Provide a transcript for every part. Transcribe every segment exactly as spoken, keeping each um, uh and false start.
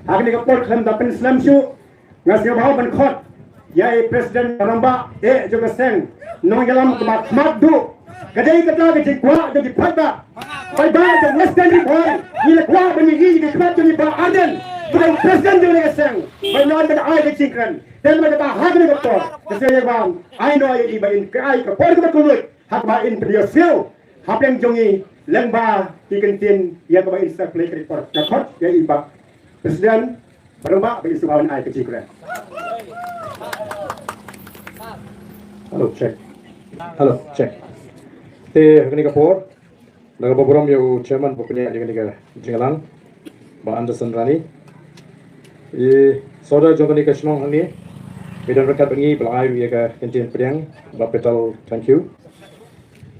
Ha kane ka por khlem da pynslem shuh, nga sngewbha ban khot ïa i President rangbah eh jong ka seng nongïalam kaba khmat duh. Ka dei kata ka jingkwah jong ki paidbah. Paidbah jong West Jaintia Hills, ngi la kwah ban ïohi ïa ka khmat jong i Bah Ardent ba dei President jong ka seng, ban wan ban ai ka jingkren. Te namar kata ha kane ka por ka seng ïa ba ai noh ïa i ba in ai ka por kaba kylluid ha kaba in pynïasyriem hapdeng jong ngi lyngba ki kyntien ïa kaba in sa pynleit ka por. Ka khot ïa i Bah President, ba rangbah ba in sngewbha ban ai ka jingkren. Hello, check. Hello, check. Te ha kane ka por da kaba burom ïa u chairman ba pynïaid ïa kane ka jingïalang, Bah Anderson Rani. I sawdong jong kane ka shnong hangne, i don ryngkat bad ngi ba la ai ïa ka kyntien pdiang, Bah Petal, thank you.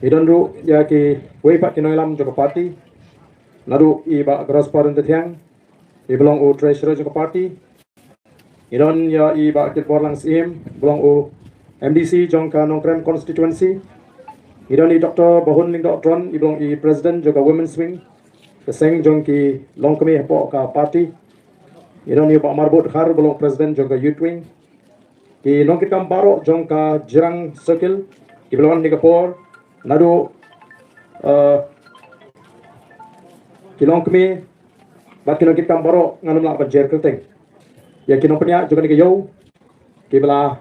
I don ruh ïa kiwei pat ki nongïalam jong ka party, naduh i Bah Grosparan Tetiang, i ba long u treasurer jong ka party. I don ïa i Bah Kitborlang Syiem, ba long u M D C jong ka Nongkrem constituency. I don i Doctor Bahun Lyngdoh Tron, i ba long i president jong ka women's wing, ka seng jong ki longkmie hapoh ka party. I don i Bah Marbud Khar, ba long president jong ka youth wing. Ki nongkitkam baroh jong ka Jirang Circle kiba la wan ha kane ka por, naduh, eh, ki longkmie bad ki nongkitkam baroh, ngam lah ban jer kyrteng ïa ki nongpynïaid jong kane ka ïew kiba la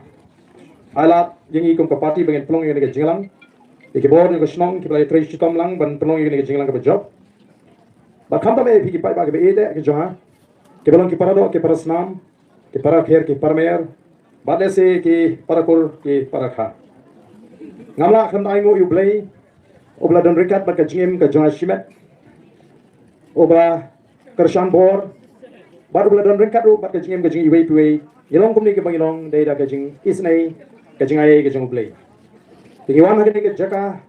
ai lad ïa ngi kum ka party ba ngin pynlong ïa kane ka jingïalang, ïa ki bor jong ka shnong kiba la ïatrei shitom lang ban pynlong ïa kane ka jingïalang kaba jop. Bad khamtam eh phi ki paidbah kiba ïeit eh ki jong nga, kiba long ki para doh ki para snam, ki para kher ki para mer, bad lehse ki para kur ki para kha. Ngam lah khlem da ainguh ïa U Blei uba la don ryngkat bad ka jingim ka jong nga shimet, uba la kyrshan bor, bad uba la don ryngkat ruh bad ka jingim ka jong iwei pa iwei. Ngi long kumne kiba ngi long dei da ka jingisynei, ka jingai ka jong U Blei. Te ngi wan ha kane ka jaka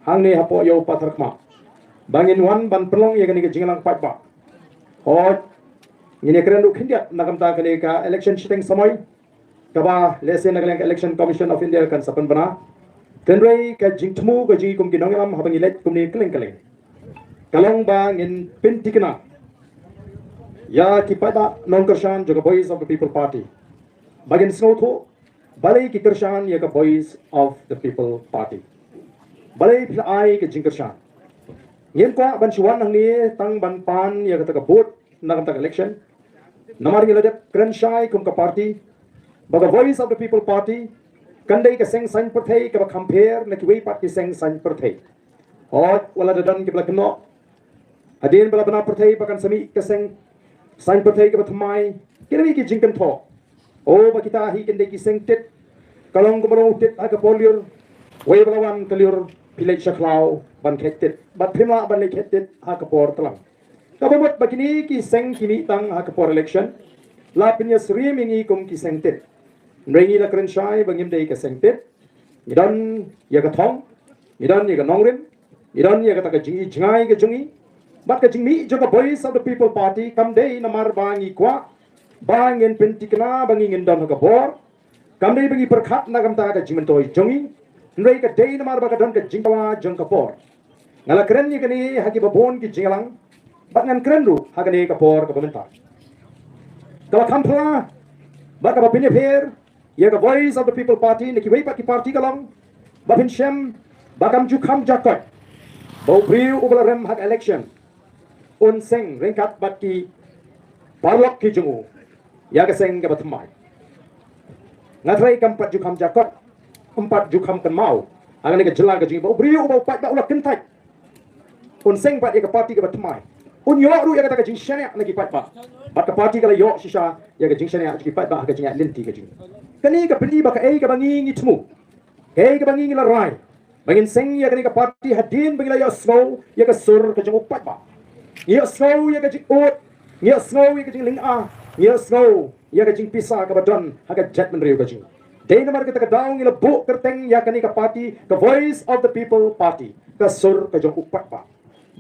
hangne hapoh ïew Patharkhmah ba ngin wan ban pynlong ïa kane ka jingïalang paidbah. Hooid, ngin ïakren ruh khyndiat na ka bynta kane ka election shiteng samoi, kaba lehse na ka liang ka Election Commission of India kan sa pynbna. Hynrei ka jingthmu ka jong ngi kum ki nongïalam haba ngi leit kumne kylleng kylleng ka long ba ngin pynthikna ïa ki paidbah nongkyrshan jong ka Voice of the People Party ba ngin sngewthuh balei ki kyrshan ïa ka Voice of the People Party. Balei phi la ai ka jingkyrshan? Ngim kwah ban shu wan hangne tang ban pan ïa kata ka vote na ka bynta ka election. Namar ngi la dep kren shai kum ka party ba ka Voice of the People Party kan dei ka seng saiñ pyrthei kaba kham pher na kiwei pat ki seng saiñ pyrthei. Hooid, wat la da don kiba la kynnoh hadien ba la bna pyrthei ba kan sa mih ka seng saiñ pyrthei kaba thymmai, kine ki jingkynthoh, o ba kita hi kin dei ki seng tit, ka long kumba long u tit ha ka por lyiur, wei ba la wan ka lyiur phi leit sha khlaw ban kheit tit, bad phim lah ban leit kheit tit ha ka por tlang. Kaba mut ba kine ki seng ki mih tang ha ka por election, la pynïasyriem ïa ngi kum ki seng tit. Hynrei ngi la kren shai ba ngim dei ka seng tit. Ngi don ïa ka thong, ngi don ïa ka nongrim, ngi don ïa kata ka jingijngai ka jong ngi. Bad ka jingmih jong ka Voice of the People Party kam dei namar ba ngi kwah ba ngin pynthikna ba ngi ngin don ha ka bor. Kam dei ba ngi pyrkhat na ka bynta ka jingmyntoi jong ngi, hynrei ka dei namar ba ka don ka jingdawa jong ka por. Nga la kren ïa kane ha kiba bun ki jingïalang, bad ngan kren ruh ha kane ka por kaba mynta. Kaba kham phylla bad kaba pynïapher ïa ka Voice of the People Party na kiwei pat ki party ka long ba phin shem ba kam ju kham jakoit ba u briew uba la rem ha ka election un seng ryngkat bad ki paralok ki jong u ïa ka seng kaba thymmai. Nga tharai kam pat ju kham jakoit, ym pat ju kham kynmaw ha kane ka jylla ka jong ngi ba u briew uba u paidbah u la kyntait un seng pat ïa ka party kaba thymmai, un ïoh ruh ïa kata ka jingshaniah na ki paidbah. Bad ka party ka la ïoh shisha ïa ka jingshaniah jong ki paidbah ha ka jingïaid lynti ka jong ngi. Kane ka pyni ba kaei kaba ngi ngi thmu, kaei kaba ngi ngi la rai, ba ngin seng ïa kane ka party hadien ba ngi la ïohsngew ïa ka sur ka jong u paidbah. Ngi ïohsngew ïa ka jingud, ngi ïohsngew ïa ka jinglyngngoh, ngi ïohsngew ïa ka jingpisa kaba don ha ka jaitbynriew ka jong ngi. Dei namar kata ka daw ngi la buh kyrteng ïa kane ka party ka Voice of the People Party, ka sur ka jong u paidbah.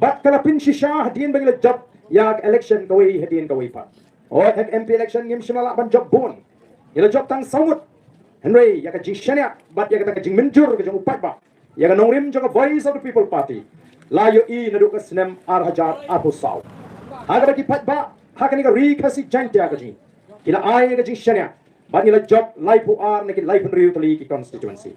Bad ka la pynshisha hadien ba ngi la jop ïa ka election kawei hadien kawei pat. Hooid, ha ka M P election ngim shym la lah ban jop bun, ngi la jop tang saw ngut. Hynrei ïa ka jingshaniah bad ïa kata ka jingmynjur ka jong u paidbah ïa ka nongrim jong ka Voice of the People Party la ïohi naduh ka snem ar hajar arphew saw, ha kaba ki paidbah ha kane ka ri Khasi Jaiñtia ka jong ngi, ki la ai ka jingshaniah ba ngi la jop laiphew ar na ki laiphew hynriew tylli ki constituency.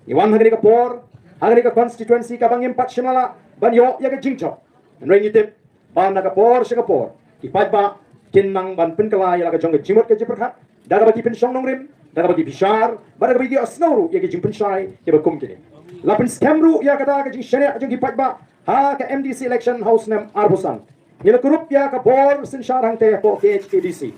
Ngi wan ha kane ka por, ha kane ka constituency kaba ngim pat shym la lah ban ïoh ïa ka jingjop. Hynrei ngi tip ba na ka por sha ka por ki paidbah kin nang ban pynkylla ïa la ka jong ka jingmut ka jingpyrkhat da kaba ki pynshong nongrim, da kaba ki bishar, bad da kaba ki ïohsngew ruh ïa ki jingpynshai kiba kum kine. La pynskhem ruh ïa kata ka jingshaniah jong ki paidbah ha ka M D C election ha u snem arphew san. Ngi la kurup ïa ka bor synshar hangtei hapoh K H A D C.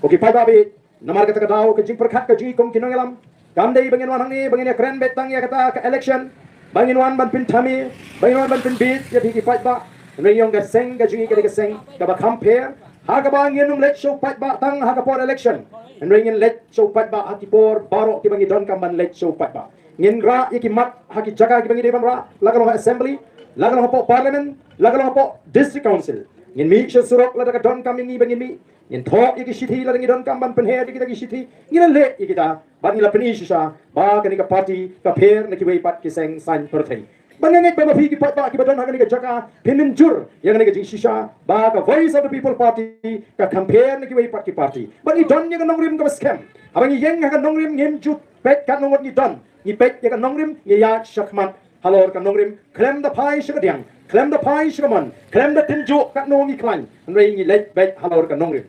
Ko ki paidbah baieit, namar kata ka daw ka jingpyrkhat ka jong ngi kum ki nongïalam kam dei ba ngin wan hangne ba ngin ïakren beit tang ïa kata ka election, ba ngin wan ban pynthame, ba ngin wan ban pynbieit ïa phi ki paidbah. Hynrei ïa ka seng ka jong ngi ka dei ka seng kaba kham pher, ha kaba ngin ym leit sha u paidbah tang ha ka por election, hynrei ngin leit sha u paidbah ha ki por baroh kiba ngi donkam ban leit sha u paidbah. Ngin rah ïa ki mat ha ki jaka kiba ngi dei ban rah, la ka long ha assembly, la ka long hapoh parliament, la ka long hapoh district council. Ngin mih sha surok lada ka donkam ïa ngi ba ngin mih. Ngin thoh ïa ki shithi lada ngi donkam ban pynher ïa kita ki shithi. Ngi la leh ïa kita bad ngi la pyni shisha ba kane ka party ka pher na kiwei pat ki seng saiñ pyrthei. Bad nga ngeit ba ma phi ki paidbah kiba don ha kane ka jaka phin mynjur ïa kane ka jingshisha ba ka Voice of the People Party ka kham pher na kiwei pat ki party. Bad ngi don ïa ka nongrim kaba skhem. Haba ngi ïeng ha ka nongrim ngim ju peit katno ngut ngi don. Ngi peit ïa ka nongrim, ngi ïaid shakhmat halor ka nongrim, khlem da phai sha ka diang, khlem da phai sha ka mon, khlem da tynjuh katno ngi khlaiñ, hynrei ngi leit beit halor ka nongrim.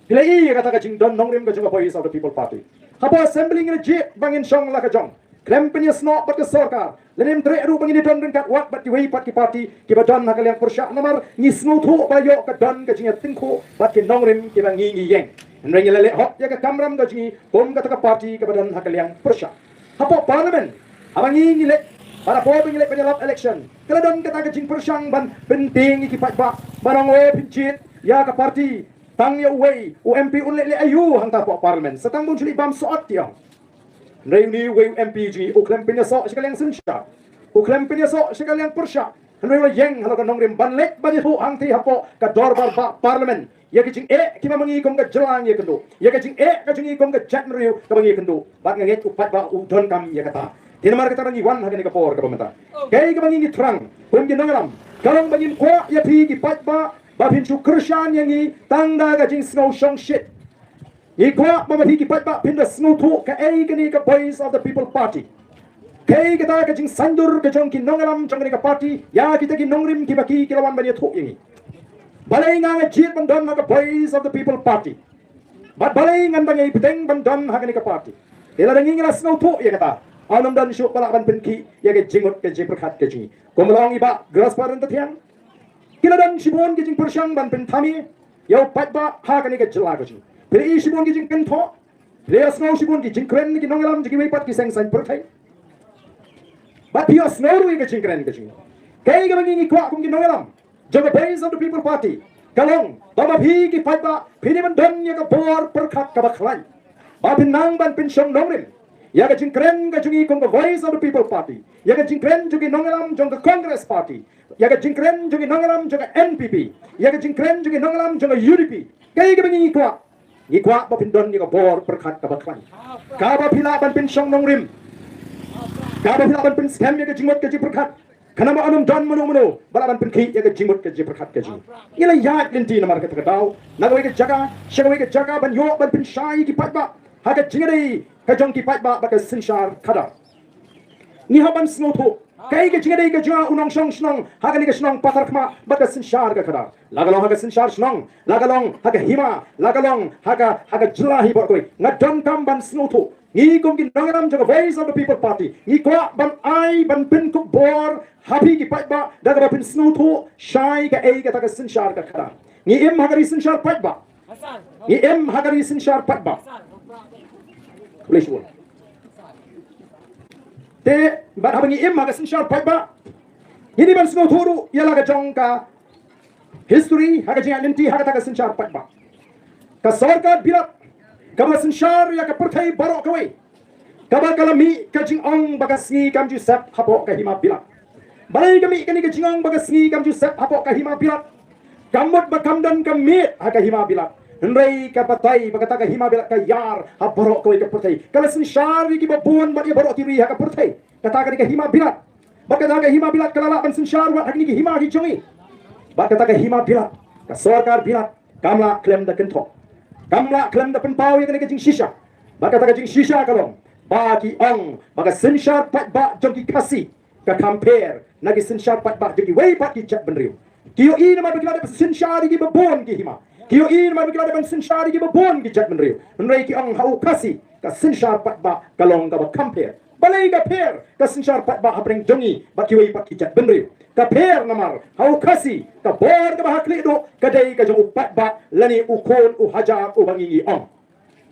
Phi la i ïa kata ka jingdon nongrim ka jong ka Voice of the People Party. Hapoh assembly ngi la jied ba ngin shong la ka jong, khlem pynïasnoh bad ka sorkar, lane ym treh ruh ba ngin ïadon ryngkat wat bad kiwei pat ki party kiba don ha ka liang pyrshah, namar ngi sngewthuh ba ïoh ka don ka jingïatyngkhuh bad ki nongrim kiba ngi ngi ïeng. Hynrei ngi la leh hok ïa ka kamram ka jong ngi kum kata ka party kaba don ha ka liang pyrshah. Hapoh parliament, haba ngi ngi leit, bad hapoh ba ngi leit ban ïalap election, ka la don kata ka jingpyrshang ban pyntieng ïa ki paidbah, ban ong, o, phin jied ïa ka party, tang ïa uwei u M P un leh leh aïu hangta hapoh parliament, sa tang ba un shu leit bam soh ïa u. Hynrei une uwei u M P jong ngi u khlem pynïasoh sha ka liang synshar, u khlem pynïasoh sha ka liang pyrshah, hynrei u la ïeng halor ka nongrim ban leit ban ïathuh hangtei hapoh ka dorbar bah parliament ïa ka jingeh kiba ma ngi kum ka jylla ngi ïakynduh, ïa ka jingeh ka jong ngi kum ka jaitbynriew kaba ngi ïakynduh. Bad nga ngeit u paidbah u donkam ïa kata. Te namar kata ba ngi wan ha kane ka por kaba mynta, kaei kaba ngi ngi thrang kum ki nongïalam, ka long ba ngim kwah ïa phi ki paidbah ba phin shu kyrshan ïa ngi tang da ka jingsngew shongshit. Ngi kwah ba ma phi ki paidbah phin da sngewthuh kaei kane ka Voice of the People Party. Kaei kata ka jingsaindur ka jong ki nongïalam jong kane ka party ïa kita ki nongrim kiba ki ki la wan ban ïathuh ïa ngi. Balei nga nga jied ban don ha ka Voice of the People Party? Bad balei ngan da ngeit bteng ban don ha kane ka party? Te lada ngi ngi la sngewthuh ïa kata, yn ym don shuh ba lah ban pynkhih ïa ka jingmut ka jingpyrkhat ka jong ngi. Kumba la ong i Bah Grasspark Ryntathiang, ki la don shibun ki jingpyrshang ban pynthame ïa u paidbah ha kane ka jylla ka jong ngi. Phi la i shibun ki jingkynthoh, phi la ïohsngew shibun ki jingkren na ki nongïalam jong kiwei pat ki seng saiñ pyrthei. Bad phi ïohsngew ruh ïa ka jingkren ka jong ngi. Kaei kaba ngi ngi kwah kum ki nongïalam jong ka Voice of the People Party ka long ba ma phi ki paidbah phin ïa ban don ïa ka bor pyrkhat kaba khlaiñ, ba phin nang ban pynshong nongrim ïa ka jingkren ka jong ngi kum ka Voice of the People Party, ïa ka jingkren jong ki nongïalam jong ka Congress Party, ïa ka jingkren jong ki nongïalam jong ka N P P, ïa ka jingkren jong ki nongïalam jong ka U D P. Kaei kaba ngi ngi kwah? Ngi kwah ba phin don ïa ka bor pyrkhat kaba khlaiñ, kaba phi lah ban pynshong nongrim, kaba phi lah ban pynskhem ïa ka jingmut ka jingpyrkhat. Khnang ba yn ym don mano mano ba lah ban pynkhih ïa ka jingmut ka jingpyrkhat ka jong ngi. Ngi la ïaid lynti namar kata ka daw na kawei ka jaka sha kawei ka jaka ban ïoh ban pynshai ïa ki paidbah ha ka jingïadei ka jong ki paidbah bad ka synshar khadar. Ngi hap ban sngewthuh kaei ka jingïadei ka jong u nongshong shnong ha kane ka shnong Patharkhmah bad ka synshar ka khadar, la ka long ha ka synshar shnong, la ka long ha ka hima, la ka long ha ka, ha ka jylla hi baroh kawei. Nga donkam ban sngewthuh. Ngi kum ki nongïalam jong ka Voice of the People Party ngi kwah ban ai ban pynkup bor ha phi ki paidbah da kaba phin sngewthuh shai kaei kata ka synshar ka khadar. Ngi im ha ka ri synshar paidbah. Ngi im ha ka ri synshar paidbah. Khublei shibun. Te bad haba ngi im ha ka synshar paidbah, ngi dei ban sngewthuh ruh ïa la ka jong ka history ha ka jingïaid lynti ha kata ka synshar paidbah. Ka sorkar Bilat kaba synshar ïa ka pyrthei baroh kawei, kaba ka la mih ka jingong ba ka sngi kam ju sep hapoh ka hima Bilat. Balei ka mih kane ka jingong ba ka sngi kam ju sep hapoh ka hima Bilat? Ka mut ba kam don ka miet ha ka hima Bilat, hynrei ka batai ba kata ka hima Bilat ka ïar ha baroh kawei ka pyrthei. Ka la synshar ïa kiba bun bad ïa baroh ki ri ha ka pyrthei. Kata ka dei ka hima Bilat. Bad kata ka hima Bilat ka la lah ban synshar wat ha kine ki hima ki jong ngi. Bad kata ka hima Bilat, ka sorkar Bilat kam lah khlem da kynthoh, kam lah khlem da pynpaw ïa kane ka jingshisha. Bad kata ka jingshisha ka long ba ki ong ba ka synshar paidbah jong ki Khasi ka kham pher na ki synshar paidbah jong kiwei pat ki jaitbynriew. Ki ïohi namar ba ki la dep synshar ïa kiba bun ki hima, ki ïohi namar ba ki la dep synshar ïa kiba bun ki jaitbynriew. Hynrei ki ong ha u Khasi ka synshar paidbah ka long kaba kham pher. Balei ka pher ka synshar paidbah hapdeng jong ngi bad kiwei pat ki jaitbynriew? Ka pher namar ha u Khasi ka bor kaba ha khlieh duh ka dei ka jong u paidbah lane u khun u hajar uba ngi ngi ong.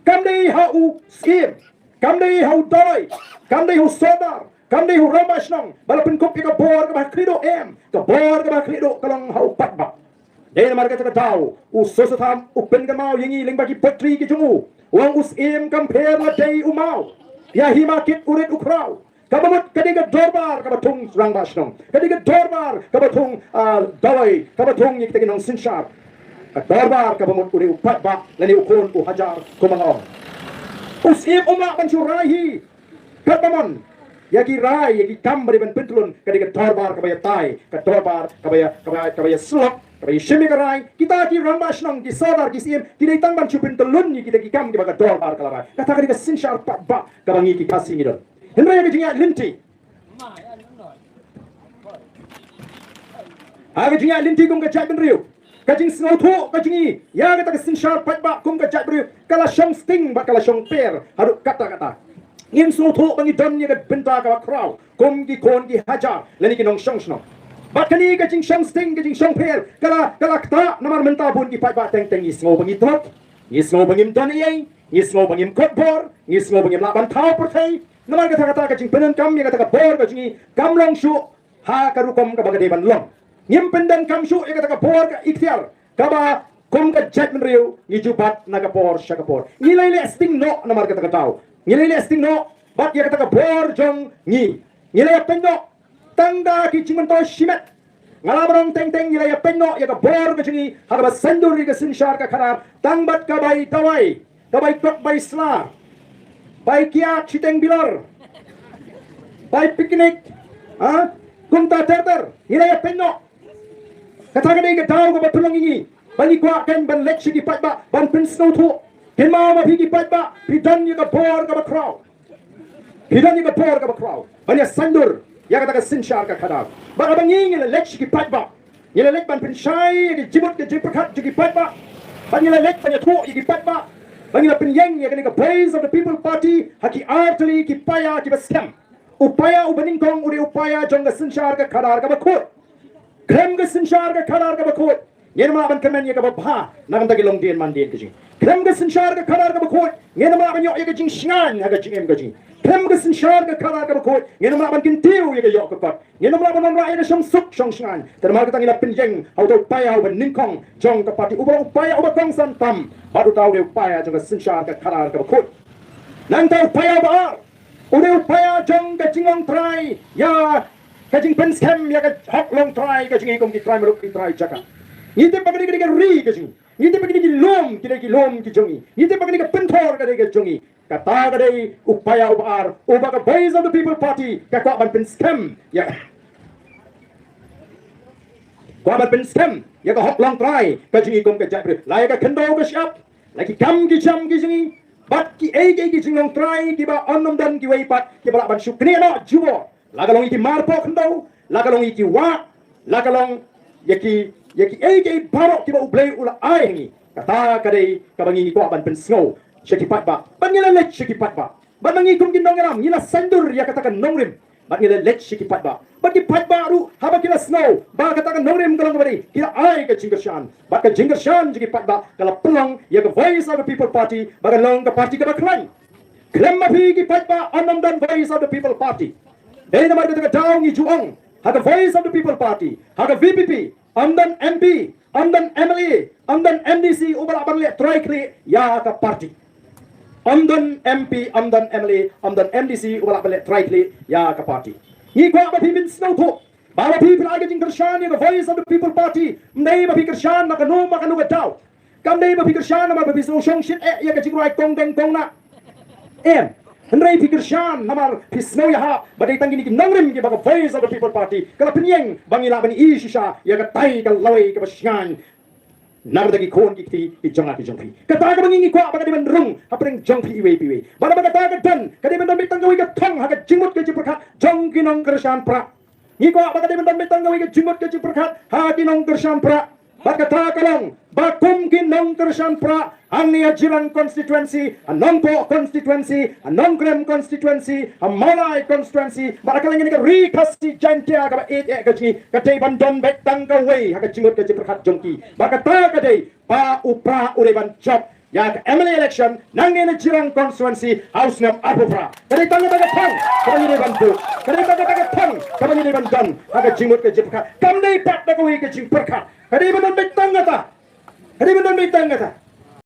Kam dei ha u Syiem, kam dei ha u Dawai, kam dei ha u Sordar, kam dei ha u Rangbah Shnong ba la pynkup ïa ka bor kaba ha khlieh duh, em, ka bor kaba ha khlieh duh ka long ha u paidbah. Dei namar kata ka daw u Soso Tham u pynkynmaw ïa ngi lyngba ki poetry ki jong u, u ong u Syiem kam pher la dei u maw, ïa hima kit u rit u khraw. Kaba mut ka dei ka dorbar kaba thung Rangbah Shnong, ka dei ka dorbar kaba thung, ah, Dawai, kaba thung ïa kita ki nongsynshar. Ka dorbar kaba mut u dei u paidbah lane u khun u hajar kumba nga ong. U Syiem um lah ban shu rai hi katba mon ïa ki rai, ïa ki kam ba dei ban pyntlun. Ka dei ka dorbar kaba ïatai, ka dorbar kaba ïa, kaba, kaba ïasyllok, kaba ïashim ïa ka rai. Kita ki Rangbah Shnong, ki Sordar, ki Syiem ki dei tang ban shu pyntlun ïa kita ki kam kiba ka dorbar ka la rai. Kata ka dei ka synshar paidbah kaba ngi ki Khasi ngi don. Hynrei ha ka jingïaid lynti, ha ka jingïaid lynti kum ka jaitbynriew, ka jingsngewthuh ka jong ngi ïa kata ka synshar paidbah kum ka jaitbynriew ka la shong sting bad ka la shong pher haduh katta katta. Ngim sngewthuh ba ngi don ïa ka bynta kaba khraw kum ki khun ki hajar lane ki nongshong shnong. Bad kane ka jingshong sting, ka jingshong pher ka la, ka la ktah namar mynta bun ki paidbah teng teng ngi sngew ba ngi tlot, ngi sngew ba ngim don ei ei, ngi sngew ba ngim khot bor, ngi sngew ba ngim lah ban thaw pyrthei. Namar kata, kata ka jingpyndonkam ïa kata ka bor ka jong ngi kam long shuh ha ka rukom kaba ka dei ban long. Ngim pyndonkam shuh ïa kata ka bor ka iktiar kaba kum ka jaitbynriew ngi ju bat na ka por sha ka por. Ngi la ïaleh sting noh namar kata ka daw. Ngi la ïaleh sting noh bad ïa kata ka bor jong ngi, ngi la ïapyndoh tang da ki jingmyntoi shimet. Nga la ban ong teng teng, ngi la ïapyndoh ïa ka bor ka jong ngi ha kaba saiñdur ïa ka synshar ka khadar tang bad ka bai dawai, ka bai tok bai sla, bai kiad shiteng bilar, bai picnic, ha? Kumta ter ter ngi la ïapyndoh. Kata ka dei ka daw kaba pynlong ïa ngi ba ngi kwah kein ban leit sha ki paidbah ban pynsngewthuh. Kynmaw ma phi ki paidbah, phi don ïa ka bor kaba khraw. Phi don ïa ka bor kaba khraw ban ïa saiñdur ïa kata ka synshar ka khadar. Bad haba ngi, ngi la leit sha ki paidbah, ngi la leit ban pynshai ïa ka jingmut ka jingpyrkhat jong ki paidbah, bad ngi la leit ban ïathuh ïa ki paidbah ba ngi la pynïeng ïa kane ka Voice of the People Party ha ki artylli ki paia kiba skhem. U paia uba nyngkong u dei u paia jong ka synshar ka khadar kaba khuid. Khlem ka synshar ka khadar kaba khuid, ngin ym lah ban kmen ïa kaba bha na ka bynta ki longdien mandien ka jong ngi. Khlem ka synshar ka khadar kaba khuid, ngin ym lah ban ïoh ïa ka jingshngaiñ ha ka jingim ka jong ngi. Khlem ka synshar ka khadar kaba khuid, ngin ym lah ban kyntiew ïa ka ïoh ka kot. Ngin ym lah ban wanrah ïa ka shongsuk shongshngaiñ. Te namar kata ngi la pynïeng ha uta u paia uba nyngkong jong ka party, uba u paia uba kongsan tam bad uta u dei u paia jong ka synshar ka khadar kaba khuid. Nangta u paia uba ar u dei u paia jong ka jinglong trai ïa ka jingpynskhem ïa ka hok long trai ka jong ngi kum ki trai mruk, ki trai jaka. Ngi tip ba kane ka dei ka ri ka jong ngi. Ngi tip ba kine ki lum ki dei ki lum ki jong ngi. Ngi tip ba kane ka pynthor ka dei ka jong ngi. Kata ka dei u paia uba ar uba ka Voice of the People Party ka kwah ban pynskhem ïa, kwah ban pynskhem ïa ka hok long trai ka jong ngi kum ka jaitbynriew. La ïa ka khyndew ka shyiap, la ki kam ki jam ki jong ngi, bad kiei kiei ki jinglong trai kiba ym don kiwei pat kiba lah ban shu knieh noh jubor. La ka long ïa ki marpoh khyndew, la ka long ïa ki wah, la ka long ïa ki, ïa kiei kiei baroh kiba U Blei u la ai ha ngi. Kata ka dei kaba ngi, ngi kwah ban pynsngew sha ki paidbah. Bad ngi la leit sha ki paidbah. Bad ma ngi kum ki nongïalam ngi la saiñdur ïa kata ka nongrim. Bad ngi la leit sha ki paidbah. Bad ki paidbah ruh haba ki la sngew ba kata ka nongrim ka long kaba dei, ki la ai ka jingkyrshan. Bad ka jingkyrshan jong ki paidbah ka la pynlong ïa ka Voice of the People Party ba kan long ka party kaba khlaiñ. Khlem ma phi ki paidbah ym don Voice of the People Party. Dei namar kata ka daw ngi ju ong ha ka Voice of the People Party, ha ka V P P, ym don M P, ym don M L A, ym don M D C uba lah ban leh trai khlieh ïa ka party. Ym don M P, ym don M L A, ym don M D C uba lah ban leh trai khlieh ïa ka party. Ngi kwah ba phi pynsngewthuh ba, ba phi phi la ai ka jingkyrshan ïa ka Voice of the People Party ym dei ba phi kyrshan na kano ma kano ka daw. Kam dei ba phi kyrshan namar ba phi sngew shongshit eh ïa ka jingrwai kong deng kong nah. Em. Hynrei phi kyrshan namar phi sngew ïahap ba dei tang kine ki nongrim kiba ka Voice of the People Party ka la pynïeng ba ngi lah ban ïohi shisha ïa katai ka lawei kaba shngaiñ. Na ka bynta ki khun ki kti ki jong nga ki jong phi. Kata kaba ngi ngi kwah ba ka dei ban rung hapdeng jong phi iwei pa iwei. Bad ba kata ka don ka dei ban don beit tang kawei ka thong ha ka jingmut ka jingpyrkhat jong ki nongkyrshan Prah. Ngi kwah ba ka dei ban don beit tang kawei ka jingmut ka jingpyrkhat ha ki nongkyrshan Prah. Bad kata ka long ba kum ki nongkyrshan Prah hangne ha Jirang constituency, ha Nongpoh constituency, ha Nongkrem constituency, ha Mawlai constituency, bad ha ka lyngkha ka Ri Khasi Jaintia kaba ïeit eh ka jong ngi, ka dei ban don beit tang kawei ha ka jingmut ka jingpyrkhat jong ki. Bad kata ka dei ba u Prah u dei ban jop ïa ka M L A election nangne na Jirang constituency ha u snem arphew phra. Ka dei tang kata ka thong kaba ngi dei ban buh. Ka dei tang kata ka thong kaba ngi dei ban don ha ka jingmut ka jingpyrkhat. Kam dei pat da kawei ka jingpyrkhat. Ka dei ban don beit tang kata. Ka dei ban don beit tang kata.